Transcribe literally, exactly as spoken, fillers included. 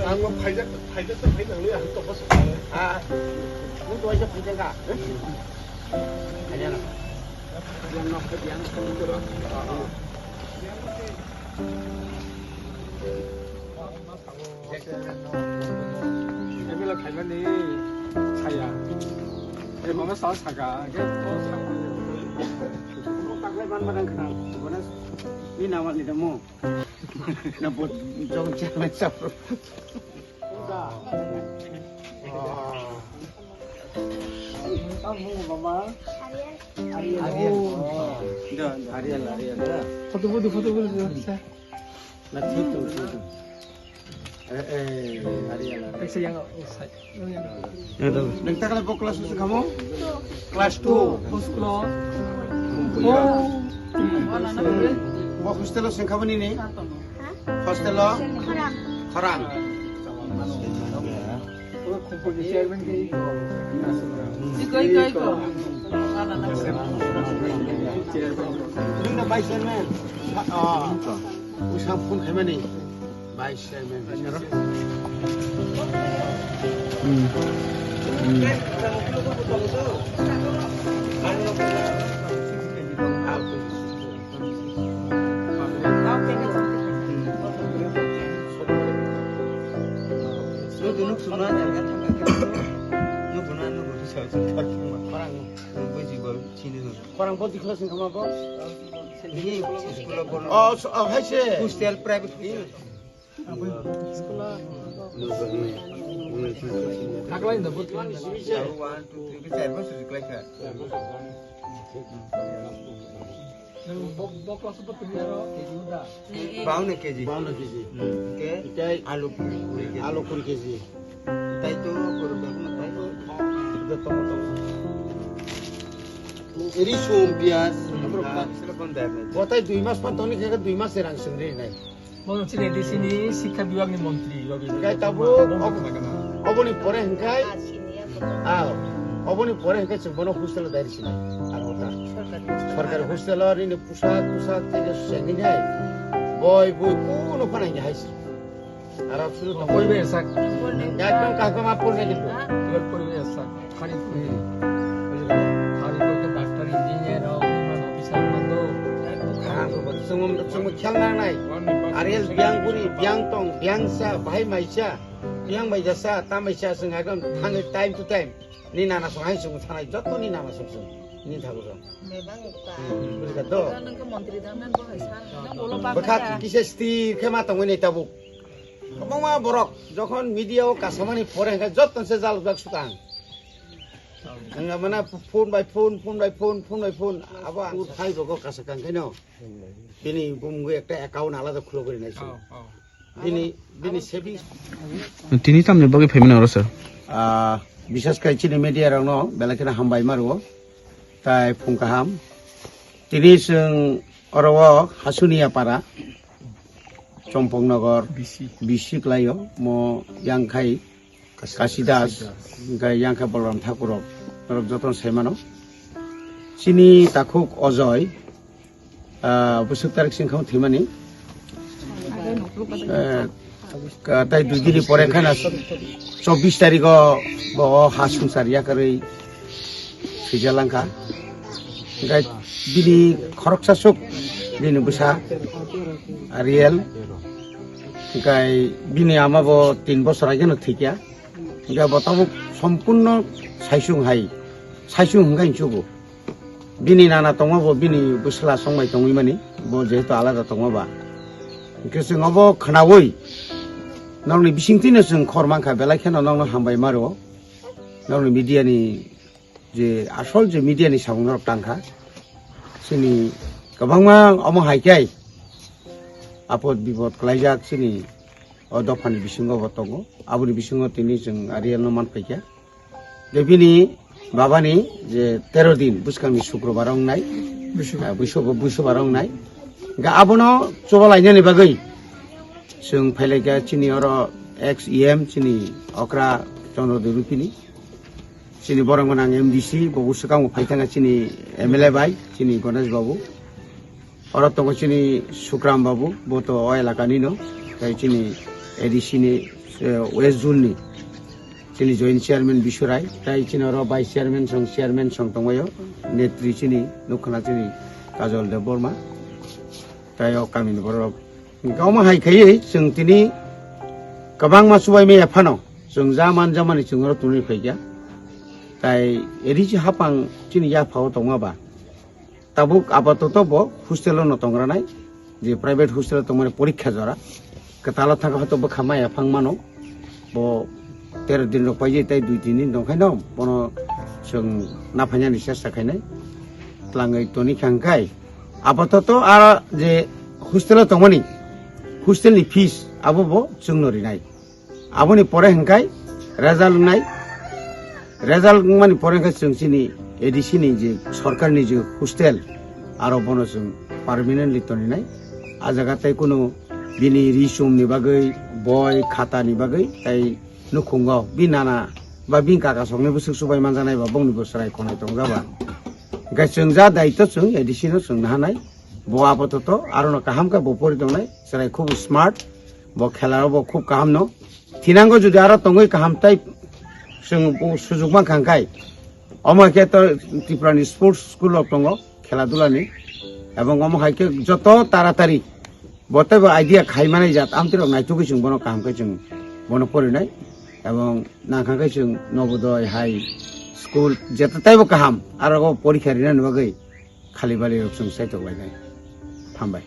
Ang bo phaijak, phaijak ta phai nang le, ang to bas. Ah, ang to aisa phaijak ka. Aja na. Yang nok ke yang ke tu. Ebela khaimani saya. Eh, mama sa saka, ke to sa. Taklai man manang khna. Bona ni nama ni damo. Na bot jong chang chang. Ariel. Ariel. Ariel, Ariel. Photo, photo, photo, photo. Na, thik tong, thik tong. Eh, eh, Ariel, Ariel. Kaisa yang, oh, sai. Yang, yang. Nang takle bo class sung kamo? Class two. Bo school. Bo hostel sung kamo ni ni? Hostel o? Khorang. Khorang. Iko, iko, iko. Nini vice chairman. Ah, usang phone khaimani. Vice chairman. Hmm. Hmm. Khorang bo dikla sing kama bo. Oh, so, oh, hai se. Hostel private hostel. One, two, three, ke char bosor diklai kha. Baun K G. Baun K G. Hmm. Ke? Itai alu kuri K G. Alu kuri K G. Itai tu kuru dak na tai. Itai tomo tomo. Eri sum pias. Botai dui mas pan toni khe dui mas rang sumri nai. Bono chini D C ni Sikha Bibhag ni Montri, Rabi Gai Debbarma. Tabuk, Bono ob-, khlai kana? Oboni pore hingkai, ah, oboni pore hingkai chwng bono hostel o dairi sinai. Aro ta. Sorkari hostel o nini pusak, pusak, tei je sengni hai. Boi, boi, kuno phana ngi hai si. Aro suru to boi be sak. Ekdom kaham ma pore kintu. Tuwel pore be sak. Khani puri. Khani puri doctor, engineer, rok, officer mando. Chwng, chwng khel nangnai. Ariel biang buri, biang tong, biang sa, bahai maisa, biang maisa sa, ta maisa, chwng ekdom thangwi time to time. Ni nana song hai chwng thanai, joto ni nana song chwng. Ni thago song. Bebak ta. Hmm, buri ka do. Nang ke montri dang nan bo hai sa. Nang bolo ba Bwkha kaya. Kisa stir khe ma tongwi ni tabuk. Kwbangma borok jokhon media o kasamani pore hwnkhe joto se jalbak sukang. Wngkha mane phone by phone, phone by phone, phone by phone. Abo ang phai rogo kasa kang khaino. Bini bumungwi ekta account alada khulo gori nai. Oh, oh. Bini, bini savings. Tini tamni bagwi phaimani oro sir? Ah, bisas kai chini media rokno belai kheno hambai ma rwo. Tai phung kaham. Tini chwng oro o Hasunia para, Chompoknogor, B C. B C klaio, mo yang khai Kasi Das, hingke yang khe Bolram Thakur rok, norok jotono sai mano. Chini takhuk Ojoi, ah, bwswk tarik singkha thwimani. Eh, ka-, tai dui dini pore khana chobbish tarikh o bo ha sumsar yakarwi swijak langkha. Hingke bini khoroksa suk bini bwsa Ariel. Hingke bini ama bo tin bosor ageno thwikya. Hingke bo tabuk sompurno saisung hai, saisung hingke hinsugo. Bini nana tongma bo bini bwsla songbai tongwi mani, bo jehetu alada tongma ba. Hingke chwng obo khwnawi, nokni bisingtwino chwng khor mankha, belai kheno nokno hambai ma rwo. Nokni media ni je asol je media ni samung norok tangkha. Chini kwbangma omo hai khe apod bipod kwlaijak chini o dophani bisingo bo tongo. Aboni bisingo tini chwng Ariel no manphaikha. Je bini babani je tero din bwskangni Sukrobar wngnai, Busubar. Ah, Busubar, Busubar wngnai. Ga abono chobalainani bagwi chwng phailaikha chini oro ex E M chini okra Chandra Debipini. Chini borok gwnang M D C, bo swkang bo phai thangkha chini M L A bai, chini Ganesh babu. Oro tongo chini Sukram babu, bo to o elaka ni no, tei chini A D C ni, eh, West Zone ni chini joint chairman Bisu Rai, tei chini oro vice chairman song, chairman song tongbaio, netri chini nukhana chini Kajol Debbarma, tei o kami ni borok. Hingke omo hai khaiwi chwng tini kwbangma chubaimaya phano chwng ja manjamani chwng oro twnwi phaikha. Tai riji hapang chini yaphao tongma ba. Tabuk apatoto bo hostel-o no tongranai, je private hostel-o tongmani porikha jora. Kwtalo thangkha hoito bwkha maya phang mano. Bo tero din rok paijak tai dui tin din tongkhaino bono chwng naphainani chesta khainai. Tlangwi toni khangkhai. Apatoto aro je hostel-o tongmani, hostel-ni fees abo bo chwngno rinai. Aboni pore hingkhai result wngnai. Result wngmani pore hingkhai chwng chini A D C ni je sorkarni je hostel, aro bono chwng permanently toninai. A jaga tei kunu bini ri chumni bagwi, boi, khatani bagwi, tei nukhungo bi nana ba bini kaka songni bwswk chubai manjanai ba bongni bo chwrai khonai tongjaba. Hingkhai chwng ja daitw chwng A D C no chwng nahanai. Bo apatoto arono kaham khe bo pori tongnai, chwrai khub smart, bo khela bo khub kaham no. Thinango jodi aro tongwi kaham tai chwng bo sujuk mankha hingkhai. Omo khe to Tripura ni sports school rok tongo, khela dula ni. Ebong omo hai khe joto taratari bo teibo idea khai manai jat amtwi rok naitugwi chwng bono kaham khe chwng bono porinai. Ebong nangkha khe chwng Novodoi hai school jeta teibo kaham aro porikha rinani bagwi khali bali rok chwng saitok lainai. Hambai.